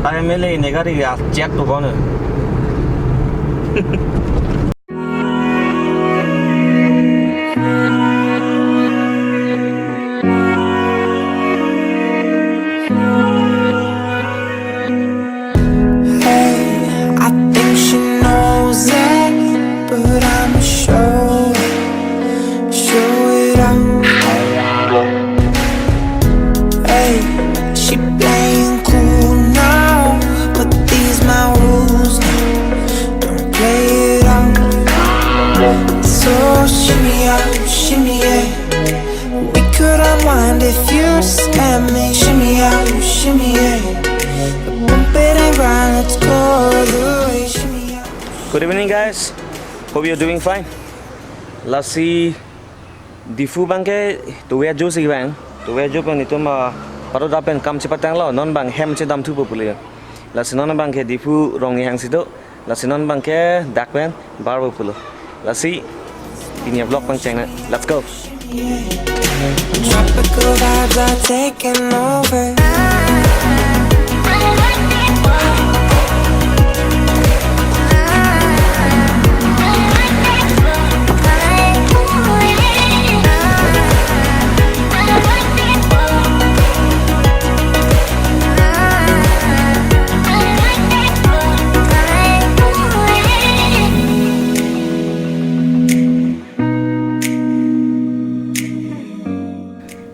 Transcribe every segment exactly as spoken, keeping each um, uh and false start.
Time le ne gari ya chat to bone. Hey, I think she knows it, but I'ma show it, show it out. Hey, she playing cool now, but these my rules now. Don't play it out. So shimmy out, shimmy yeah. We could unwind if you just let me. Shimmy out, shimmy yeah. Bump it and grind, let's go the way. Shimmy out. Good evening, guys. Hope you're doing fine. Lasi Diphu abangke tuve ajo si vang. Tuve ajo pen itum, ah, parut pen kam chepatanglo, non abang hem chedam thupo pule. Lasi non abangke Diphu rong ihang si do. Lasi non abangke dak pen barpo pulo. Lasi pini avlog pangcheng na. Let's go. Tropical vibes are taking over.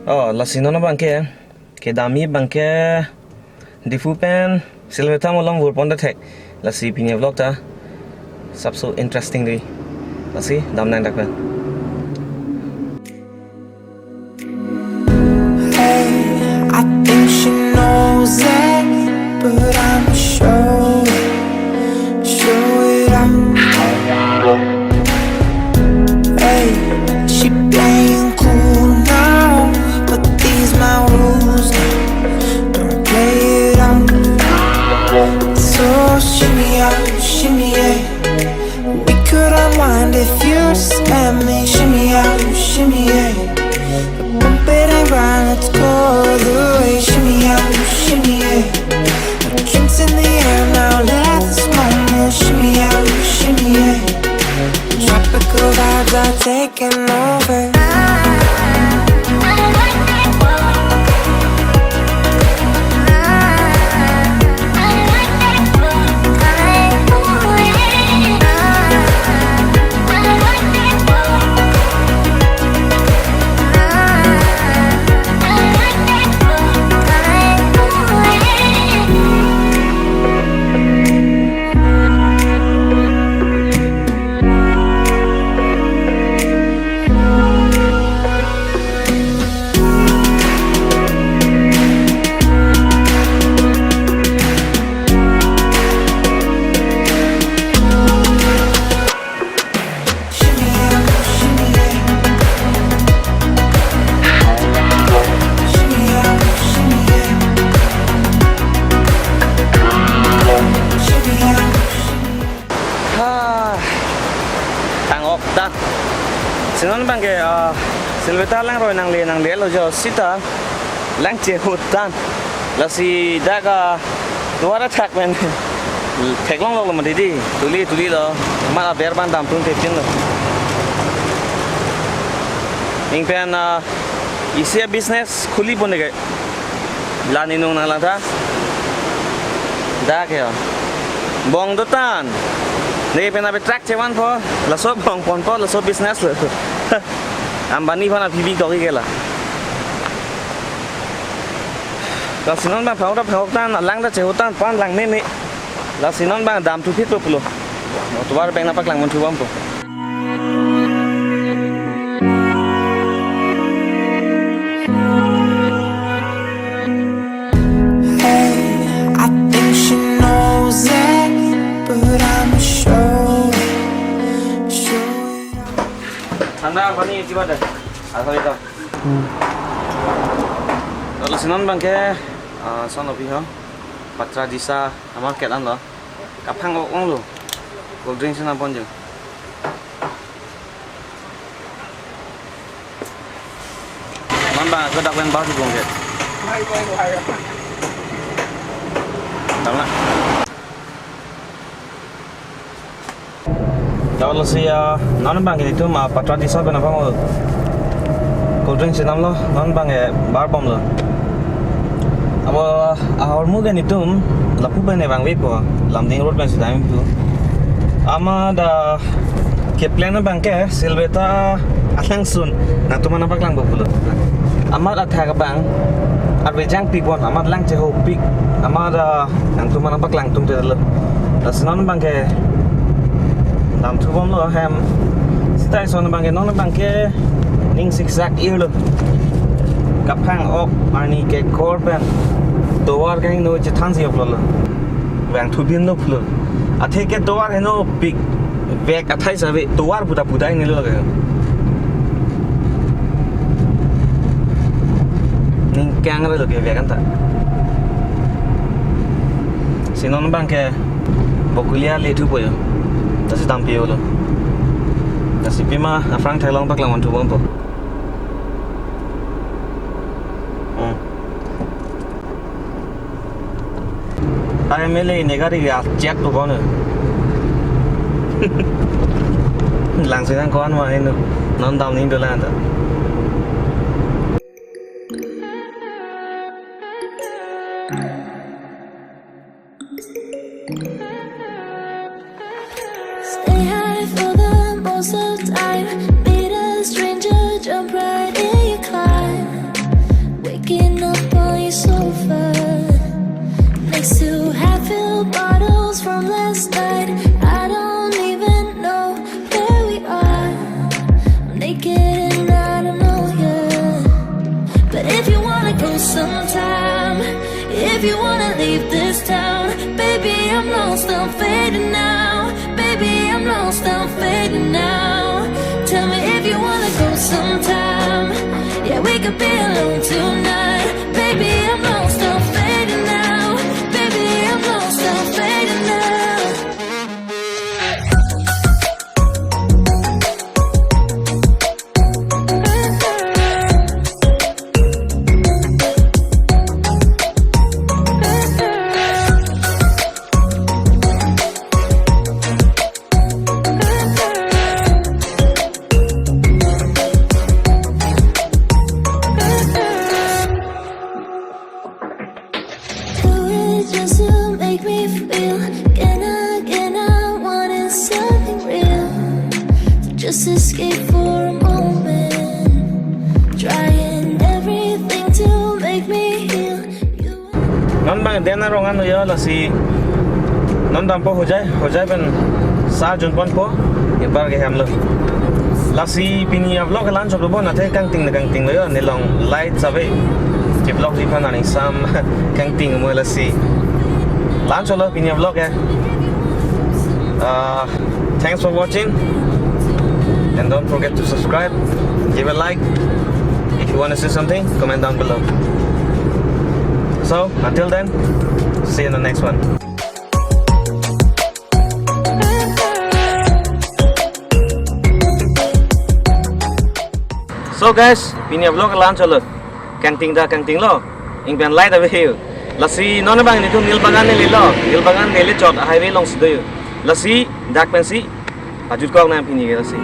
Oh, lasi non abangke kedamji abangke Diphu pen Silveta malom vur pon thek. Lasi pini avlog ta sapso interesting dei. Lasi damnang dak pen. Hey, I think she knows it, but I'ma show it, show it out. Hey, she playing cool now, but these my rules now. Don't play it out. So shimmy out, shimmy yeah. We could unwind if you just let me. Shimmy out, shimmy yeah. Bump it and grind, let's go the way. Shimmy out, shimmy yeah. Drinks in the air now, let this moment. Shimmy out, shimmy yeah. Tropical vibes are taking over. Ha, tang-ok ta. Si non abangke, ah, Silveta langroi nangle nanglelo jo seta lang chehut tang. Lasi dak, ah, duar athak pen theklongloklo mati dei. Tuli, tulilo. Amat aber abang damtun thepinlo. Ning pen, ah, isi a-business khuli pon dei ke. La ne nung nanglang ta. Dak ke. Bong dotan. Ne pen abe truck chevanpo. Laso bong ponpo, laso business lo. Ambani aphan aphi bi tok-ik ke la. Lasi non abang phang-ok ta phang-ok tan, alang ta chehut tan, pan lang meme. Lasi non abang damthu phitpo pulo. Mo tovar abang nangpaklang mon thu bompo. Hey, I think she knows it, but I'ma show it, show it out. Thanda pani kiba de? Asal itu. Lasi non abangke, ah, son of you, Patra Disa, amar ket an lo. Kaphang-ok onglo. Cold drinks nangpon jeng. Non abang ke dak pen bar si bong ke. Tama. Kalau si, ah, non abang ke netum, ah, Patra Disa pen abang, oh, cold drink chenamlo, non abang ke bar bomlo. Abo, ah, ahormu ke netum lapu pen vangvepo, Lumding Road pen si damji pu. Amat dak keplan abang ke Silveta alangsun, nangtum aphan nangpaklangpo pulo. Amat athak abang arve jangpik bon, amat lang chehopik, amat, ah, nangtum aphan nangpaklang tum te lo. Lasi non abang ke damthu bomlo hem. Sita ison abang ke, non abang ke ning siksak irlo. Kaphang-ok arni kekor pen tovar kehingno chethansi oklo lo. Vangthu binlo pulo. Athe ke tovar henopik. Vek athai save tovar puta puta ini lo ke. Ning kang lo ke vek anta. Si non abang ke Bokulia le thupo yo. Lasi dampi lo. Lasi pima aphrang thailong paklang van thu bompo. Hmm. Hai M L A ne gari ya chat to bone. Langsi nang kon ma inu. Non damning dolang ta. Stay high for the most of time. Meet a stranger, jump right in your car. Waking up on your sofa next to half-filled bottles from last night. I don't even know where we are. I'm naked and I don't know you. But if you wanna go sometime, if you wanna leave this town, baby, I'm lost, I'm fading now. Baby, I'm lost, I'm fading now. Tell me if you wanna go sometime. Yeah, we could be alone tonight. Baby, I'm lost, I'm fading now. Baby, I'm lost, I'm fading now. Do it just to make me feel. Can I, can I want it something real? So just escape for a moment. Trying everything to make me heal. You Non abang den arong an yo lasi. Non dampo Hojai, Hojai pen sa junponpo. Ipar ke hem lo. Lasi pini a-vlog ke la-an chot lo bon, athe kangting na kangting lo yo, nelong light save. Ke vlog di phan aning sam kangting mo lasi. La-an chot lo pini a-vlog ya. Ah, thanks for watching. And don't forget to subscribe, give a like. If you wanna say something, comment down below. So, until then, see you in the next one. So guys, pini a-vlog la-an chot lo. Kangting ta kangting lo. Ingpen light ave yo. Lasi non abang netum Nilbagan neli lo. Nilbagan neli chot highway alongsi do yo. Lasi dak pensi pajutkok nang pini ke lasi.